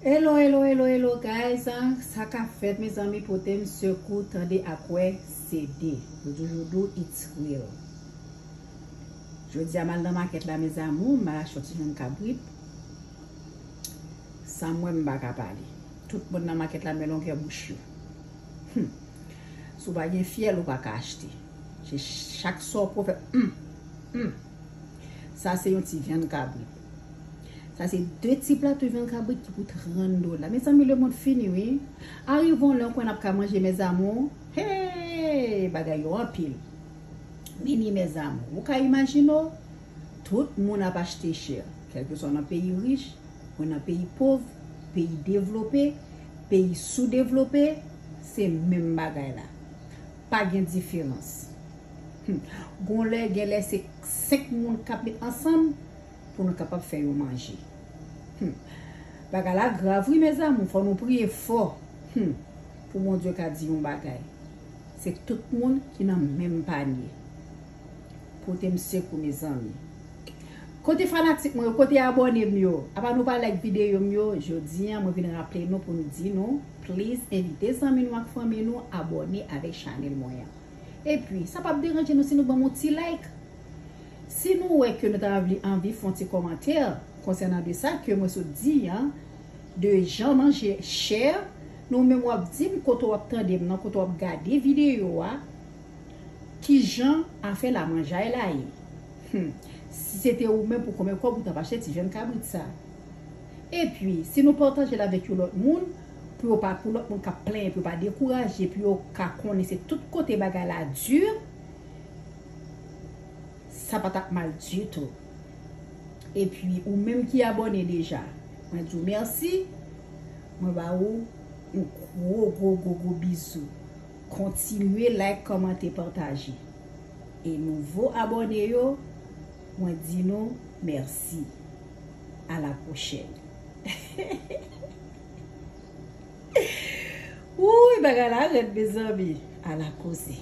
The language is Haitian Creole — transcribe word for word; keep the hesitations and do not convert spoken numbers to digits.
Hello, hello, hello, hello, guys. Sa k ap fèt, mezanmi? Pote m sekou, tande ak wè, se de. Yo toujou di w, it's real. Jodi a, m al nan makèt la, mes amours, m al achte yon ti vyann kabrit. Sa m wè, m pa ka pale. Tout moun nan makèt la, men longè bouch yo. Hmm. Si w pa gen fyèl, ou pa ka achte. Se chak sa w pwofè. Hmm. Hmm. Sa se yon ti vyann kabrit. Sa se de ti plato vyann kabrit ki pou trant dola. Mezanmi, lemonn fini, wi. Arive yon lè, ou kwè n ap ka manje, mes amours? Hey, bagay yo anpil. Meni, mes amours. Ou ka imajine w? Tout moun ap achte chè. Kèlkeswa w nan peyi rich, ou nan peyi pòv, peyi devlope, peyi soudevlope, se menm bagay la. Pa gen diferans. Hmm. Gon lè, gen lè se senk moun k ap met ansanm pou nou kapab fè yon manje. Hmm. Bagay la grav, wi, mes amours. Fò nou priye fò. Hmm. Pou Bondye ka di yon bagay. Se tout moun ki nan menm panye. Pote m sekou, mezanmi. Kote fanatik mwen yo, kote abòne m yo? Apa nou pa like videyo m yo? Jodi a, mwen vin raple nou pou nou di nou, please, envite zanmi nou ak fanmi nou abòne avèk chanèl mwen an. Epi, sa p ap deranje nou si nou ban m yon ti like. Si nou wè ke nou ta vle anvi fè yon ti kòmantè konsènan de sa ke mwen sot di an, de jan manje chè, nou menm w ap di m kote w ap tande m nan, kote w ap gade videyo a, kijan afè lamanjay la ye. Hmm. Si se te ou menm, pou konbyen kòb ou t ap achte ti vyann kabrit sa? Epi, si nou pataje l avèk yon lòt moun, pou yo pa, pou lòt moun k ap plenyen, pou yo pa dekouraje, pou yo ka konnen se tout kote bagay la di, sa pa t ap mal ditou. Epi, ou menm ki abòne deja, mwen di w mèsi. Mwen ba ou yon gwo, gwo, gwo, gwo bizou. Kontinye like, kòmante, pataje. E nouvo abòne yo, mwen di nou mèsi. A la pwochèn. Wouy, bagay la rèd, mezanmi. A la koze.